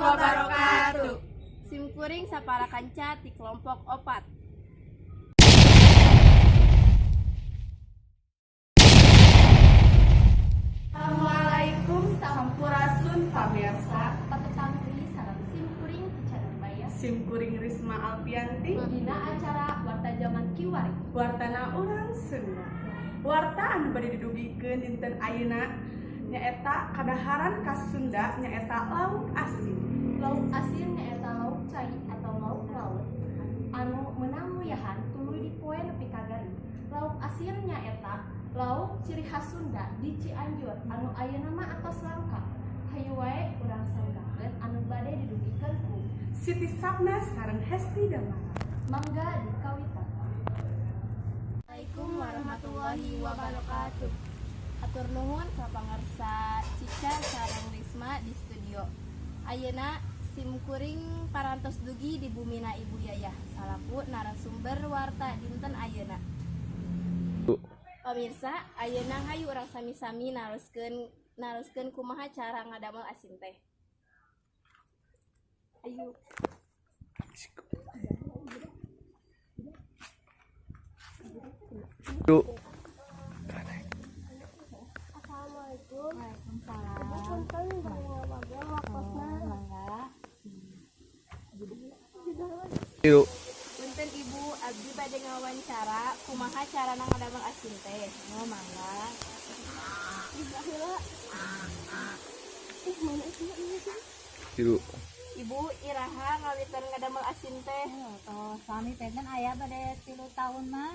Wabarakatuh. Simkuring sapara kanca ti kelompok 4. Assalamualaikum, sampurasun pamirsa. Patepang deui sareng simkuring Cica Nurbaya. Simkuring Risma Alpianti. Dina acara Warta Zaman Kiwari. Wartana urang Sunda. Warta anu bade didugikeun dinten ayeuna nyaeta kadaharan khas Sunda, nyaeta lauk asin. Lauk asin nyaeta lauk cai atau lauk laut anu meunang nguyahan tuluy dipoe nepi ka garing. Lauk asin nyaeta lauk ciri khas Sunda di Cianjur anu ayeuna mah atos langka. Hayu wae urang sanggakeun anu bade didugikeun ku Siti Sapna sareng Hesti Damara. Mangga dikawitan. Assalamualaikum warahmatullahi wabarakatuh. Hatur nuhun ka pangarsa Cica sareng Risma di studio. Ayeuna simkuring parantos dugi di bumina Ibu Yayah salaku narasumber warta dinten ayeuna. Pamirsa, ayeuna hayu urang sami-sami naroskeun naroskeun kumaha cara ngadamel asin teh. Ayo. Assalamualaikum. Waalaikumsalam. Ibu, punten bade ngawagel waktosna. Mangga. Punten Ibu, abdi bade ngawancara kumaha carana ngadamel asin teh. Oh, mangga. Heula. Ih, mana itu ini sih? Ibu, iraha ngawitan ngadamel asin teh? Oh, suami teh kan aya bade 3 tahun mah.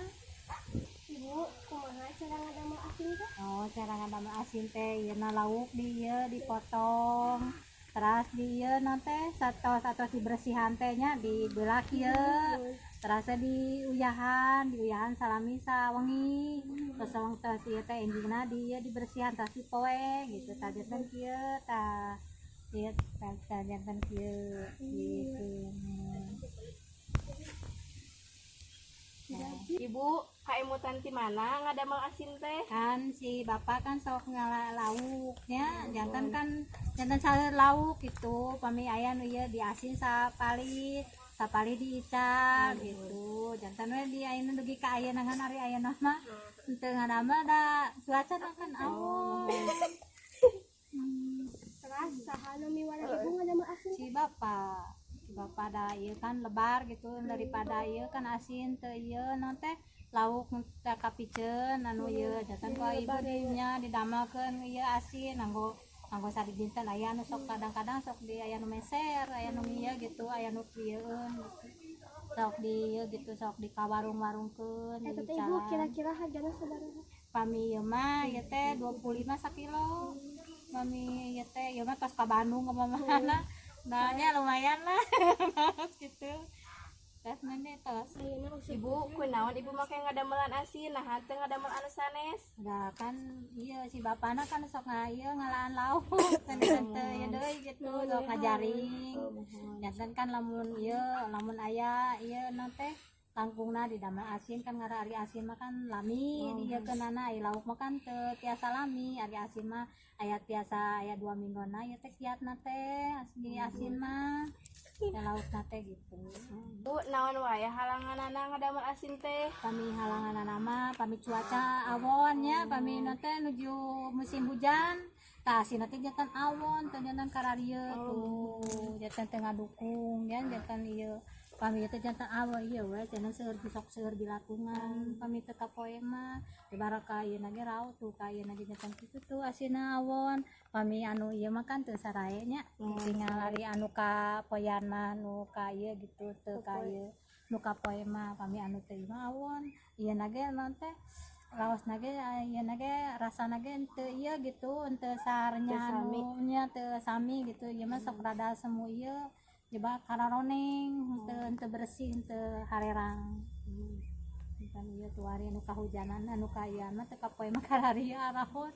Ibu, kumaha cara ngadamel asin teh? Oh, cara ngadamel asin teh ieu na lauk di ieu dipotong. Teras di ieu naon teh satos atos dibersihan teh nya, dibeulak ieu. Teras teh diuyahan, diuyahan salami sawengi. Terus tos ieu teh enjingna di ieu dibersihan, terus dipoe gitu. Tah, janten kieu tah. Ieu tah, tah janten kieu gitu. Ibu, kaemutan ti mana ngadamel asin teh? Kan si bapak kan sok ngala lauknya, janten kan janten sayur lauk gitu, pami aya nu ieu diasin sapalih sapalih, diical gitu, janten we di ayeuna dugi ka ayeuna. Ngan ari ayeuna mah teu ngadamel, da cuaca kan awon. Teras saha nu miwarang ibu ngadamel asin? Si bapak, si bapak, da ieu kan lebar gitu, daripada ieu kan asin teu ieu naon teh lauk teu kapiceun anu ieu, janten ku ibu dinya didamelkeun ieu asin nganggo nganggo sadidinten. Aya anu sok kadang-kadang sok di aya nu meser, aya nu ieu gitu, aya nu kieueun gitu, sok di ieu gitu, sok di kawarung-warungkeun. Eta teh, Ibu, kira-kira hargana sabaraha? Pami ieu mah ieu teh 25 sakilo. Pami ieu teh ieu mah tos ka Bandung ke mana, nah nya lumayan lah gitu, tes mana tos. Ayeuna usum. Ibu, kunaon ibu make ngadamelan asin, nah teu ngadamel anu sanes? Nah, kan iya si bapana kan sok nga ieu ngalaan lauk kan teu ieu deui gitu, sok ngajaring. Janten kan lamun ieu lamun aya ieu naon teh langkungna didamel asin kan, ngara ari asin mah kan lami di ieu keunana, ari lauk mah kan teu tiasa lami, ari asin mah aya tiasa aya 2 minggona ieu teh kiatna teh asli asin mah teh laukna teh gitu. Bu, naon wae halanganana ngadamel asin teh? Pami halangan mah pami cuaca awon nya, pami nanti nuju musim hujan tah asin teh janten awon teh, janten kararieu tuh, janten teu ngadukung ya, janten ieu pami teh janten awon ieu we, janten seueur sok seueur bilatungan pami teu kapoe mah di baraka ieu ge raut tuh ka ieu ge janten kitu tuh asinna awon. Pami anu ieu mah kan teu sarae nya, tinggal ari anu ka poyan mah nu ka ieu gitu, teu ka ieu nu kapoe mah. Pami anu teu ieu mah awon ieu ge naon teh laosna ge ieu ge rasana ge teu ieu gitu, teu sarnya anu nya, teu sami gitu. Ieu mah sok rada semu ieu coba kararoneng, teu teu bersih, teu harerang. Kan ieu tuh ari anu kahujanan anu ka ieu mah teu kapoe mah kararieu arahun,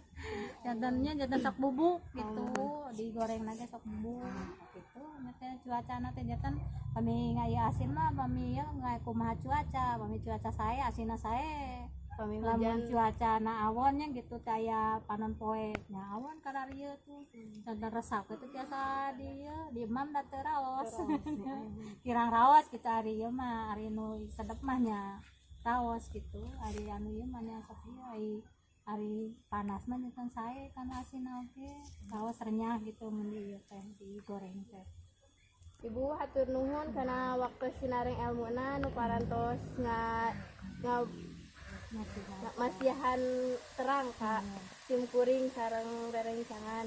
jantennya janten sok bubuk gitu, digoreng ge sok bubuk gitu nya teh. Cuacana teh janten pami ngaya asin mah pami ieu kumaha cuaca, pami cuaca sae asinna sae. Pami Lamun hujan. Cuaca na awonnya gitu, kaya panon poe nya awon kararieu tuh, dan resep itu biasa di ieu, di emam da teu raos, kirang raos gitu. Ari ieu mah, ari nu sedep mah nya raos gitu, ari anu ieu mah nya sok ieu, ari ari panas mah janten sae kana asin oge raos, renyah gitu mun di ieu teh, digoreng teh. Ibu, hatur nuhun kana waktu sinareng elmuna nu parantos nga nga masihan terang ka sim kuring sareng rerencangan.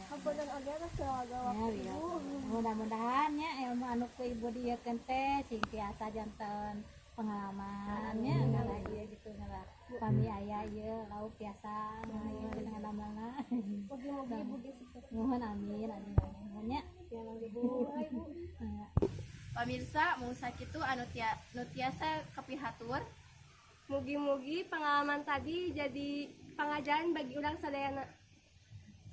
Hapunten oge atas segala Ya, waktu iya. Ibu. Mudah-mudahan ya ilmu anu ku ibu dieukeun teh sing tiasa janten pengalaman nya, ngalah ieu gitu, ngalah pami aya ieu lauk biasa ieu ngadamelna. Mugi-mugi Ibu ge sukses. Nuhun, amin amin amin. Nuhun nya. Ya, Ibu. Ibu. Ya. Pamirsa, mung sakitu anu nu tiasa kapihatur. Mugi-mugi pengalaman tadi jadi pengajaran bagi urang sadayana.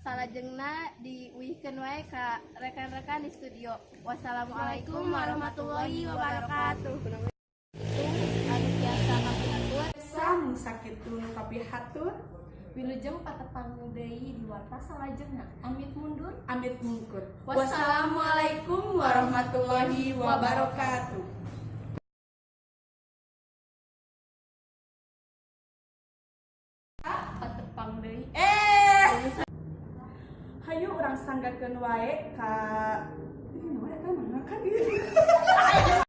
Salajengna diuihkeun wae ka rekan-rekan di studio. Wassalamualaikum warahmatullahi wabarakatuh. Itu anu tiasa kapihatur. Mung sakitu nu kapihatur. Wilujeng patepang deui di warta salajengna. Amit mundur. Amit mungkur. Wassalamualaikum warahmatullahi wabarakatuh. Patepang deui. Eh, hayu urang sanggakeun wae ka. Ih, naon eta, naon kan ieu?